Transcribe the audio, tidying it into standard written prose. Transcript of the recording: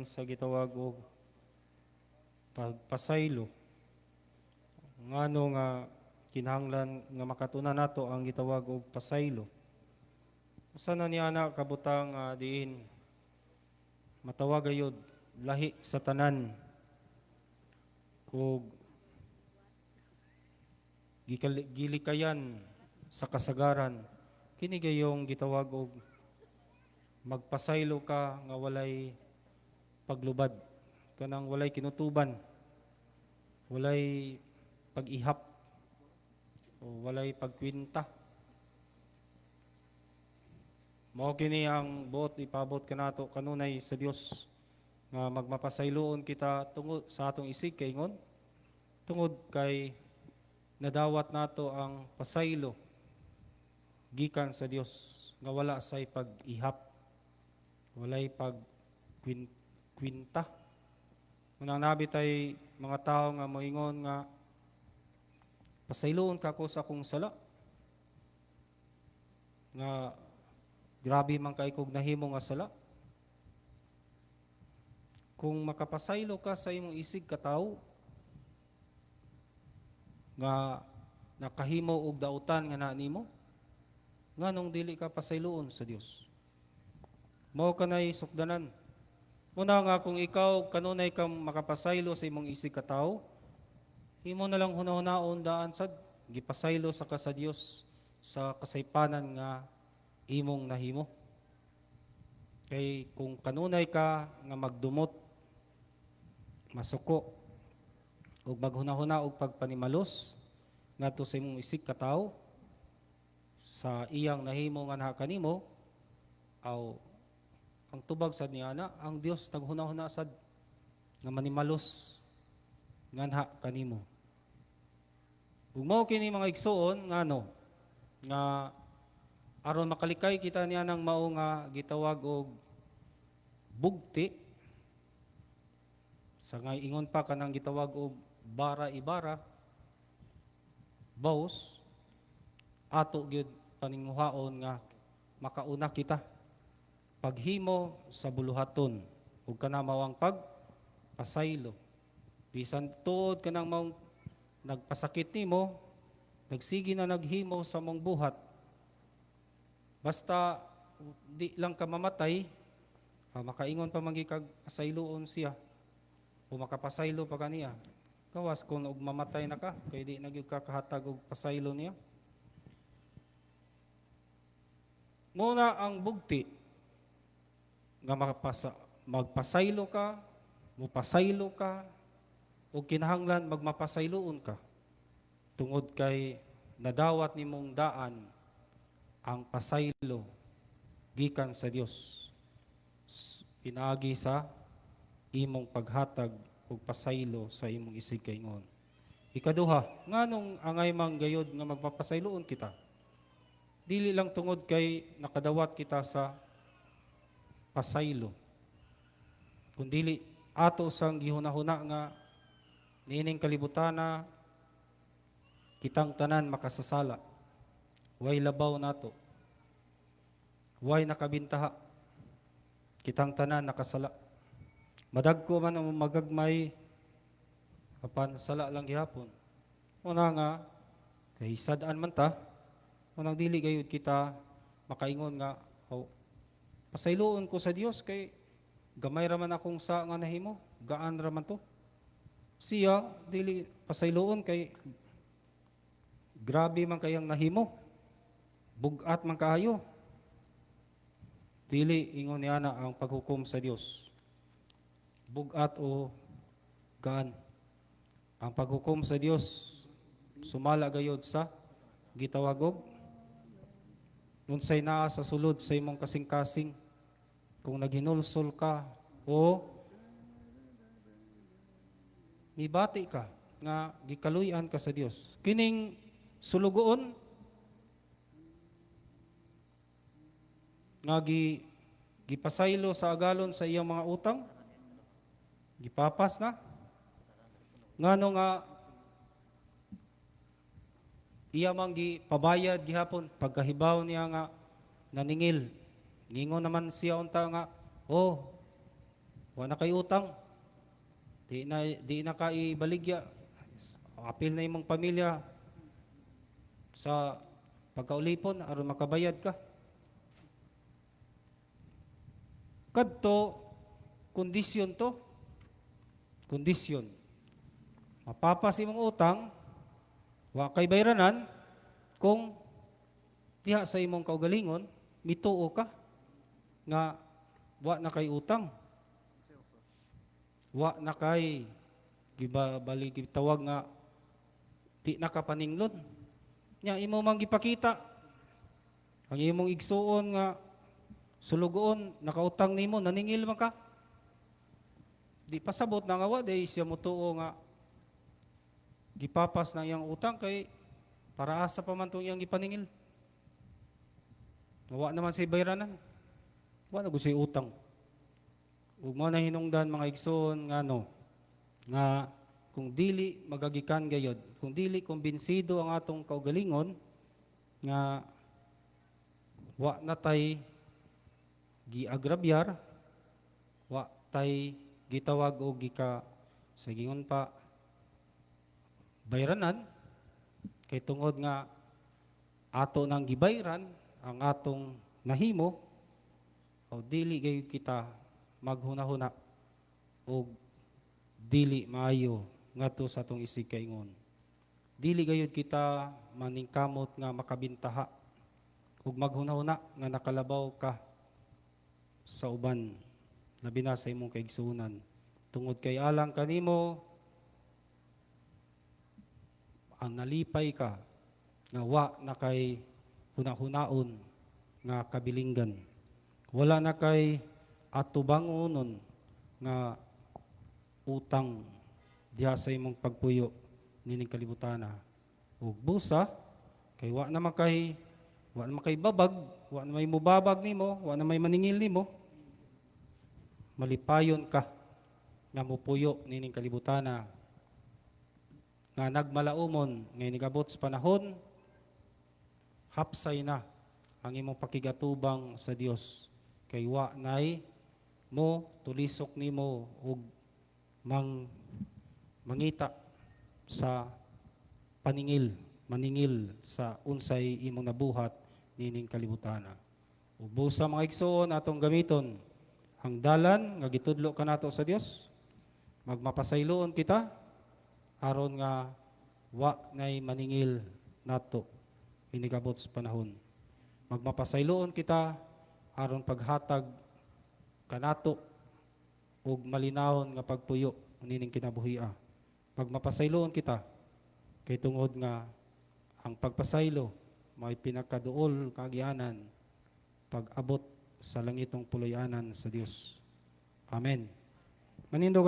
bahin sa gitawag og pagpasaylo. Ngano nga kinahanglan nga makatun-an nato ang gitawag og pasaylo? Usa na niya na kabutang nga diin matawag gayud lahi sa tanan ug gilikayan sa kasagaran, kini gayong gitawag og magpasaylo ka nga walay paglubad, kanang walay kinutuban, walay pag-ihap o walay pagkwinta. Mao kini ang buot ipabot kanato kanunay sa Dios nga magmapasayloon kita tungod sa atong isig kaingon tungod kay nadawat nato ang pasaylo gikan sa Dios nga wala say pag-ihap, walay pagkwinta. Unang nabi tay mga tao nga moingon nga pasayloon ka ko sa akong sala nga grabe man kay kog nahimo nga sala. Kung makapasaylo ka sa imong isig katawo nga nakahimo og dautan nga naa nimo, nganong dili ka pasayloon sa Dios? Mao kanay sukdanan. Muna nga kung ikaw kanunay kang makapasaylo sa imong isig katawo, imo na lang hunahunaon daan sad gipasaylo sa ka sa Dios sa kasaypanan nga imong nahimo. Kay kung kanunay ka nga magdumot, masuko ug maghunahuna og pagpanimalos ngadto sa imong isig katawo sa iyang nahimo nga naha kanimo, aw ang tubag sad niya na ang Dios naghunahuna sad nga manimalos nganha kanimo. Ug mao kini, mga igsuon, ngano nga aron makalikay kita niya ng mao nga gitawag og bugti, sa nga ingon pa kanang gitawag og bara ibara, vows, ato gyud paninguhaon nga makauna kita paghimo sa buluhaton ug kana mao ang pagpasaylo bisan tuod kanang maong nagpasakit nimo, nagsige na naghimo sa mong buhat. Basta di lang ka mamatay, makaingon pa man kag pasayloon siya o makapasaylo pa kaniya. Gawas kung og mamatay na ka kay di na gyud ka kahatag og pasaylo niya. Muna ang bugti nga magpasaylo ka, mupasaylo ka, o kinahanglan magmapasayloon ka tungod kay nadawat nimong daan ang pasaylo gikan sa Dios pinaagi sa imong paghatag og pasaylo sa imong isig kaingon. Ikaduha, nganong angay mang gayod nga magpapasayloon kita? Dili lang tungod kay nakadawat kita sa pasaylo, kundili ato sang gihunahuna nga niining kalibutana kitang tanan makasasala. Way labaw nato. Way nakabintaha. Kitang tanan nakasala. Madagko man ang magagmay apan sala lang gihapon. Una nga kay sad-an man ta, unang dili gayud kita makaingon nga, "Oh, pasayloon ko sa Dios kay gamay ra man akong sa nga nahimo, gaan ra man to." Siya dili pasayloon kay grabe man kayang nahimo. Bugat man kaayo. Dili ingon niya na ang paghukom sa Dios bugat o gaan. Ang paghukom sa Dios sumala gayod sa gitawagog unsay naa sa sulod sa imong kasing-kasing, kung naghinulsol ka o mibati ka nga gikaluy-an ka sa Dios. Kining sulugoon nga gipasaylo sa agalon sa iyang mga utang, gipapas na. Ngano nga iya mang gipabayad gihapon pagkahibaw niya nga naningil? Ningon naman siya unta nga, "Oh, Wa na kay utang. Di na ka ibaligya. Apil na imong pamilya sa pagkaulipon aron makabayad ka. Kadto kondisyon to. Kondisyon. Mapapas imong utang, wa kay bayranan kung diha sa imong kaugalingon mituo ka nga wa na kay utang. Wa na kay gibabali, gitawag nga di na ka paninglon. Nya imo man gipakita ang imong igsuon nga sulugoon nakautang nimo, naningil man ka. Di pasabot na nga wa day siya motuo nga gipapas na iyang utang kay para asa pa man tong iyang gipaningil. Wa naman siya bayranan. Wa na gud siya utang. Ug mo na hinungdan, mga igsoon, nga no nga kung dili magagikan gayod, kung dili kumbinsido ang atong kaugalingon nga wa na tay giagrabyar, wa tay gitawag og gika sa gingon pa bayranan, kay tungod nga ato nang gibayran ang atong nahimo o dili gayud kita maghunahuna og dili maayo ngadto sa atong isig kaingon. Dili gayud kita maningkamot nga makabintaha ug maghunahuna nga nakalabaw ka sa uban, labi na sa imong kaigsuonan. Tungod kay alang kanimo ang nalipay ka nga wa na kay hunahunaon nga kabilinggan. Wala na kay atubangonon nga utang diha sa imong pagpuyo nining kalibutana. Ug busa kay wa na man kay babag, wa na may mubabag nimo, wa na may maningil nimo, malipayon ka nga mupuyo nining kalibutana nga nagmalaumon nga inigabot sa panahon hapsay na ang imong pakigatubang sa Dios kay wa nay mo tulisok nimo og mangita sa paningil, maningil sa unsay imong nabuhat nining kalibutana. Ug busa, mga igsoon, atong gamiton ang dalan nga gitudlo kanato sa Dios. Magmapasayloon kita aron nga wa nay maningil nato inigabot sa panahon. Magmapasayloon kita aron paghatag kanato og malinawon nga pagpuyo nining kinabuhia. Magmapasayloon kita kay tungod nga ang pagpasaylo may pinakaduol kaagyanan pag-abot sa langitong puloy-anan sa Dios. Amen. Manindog.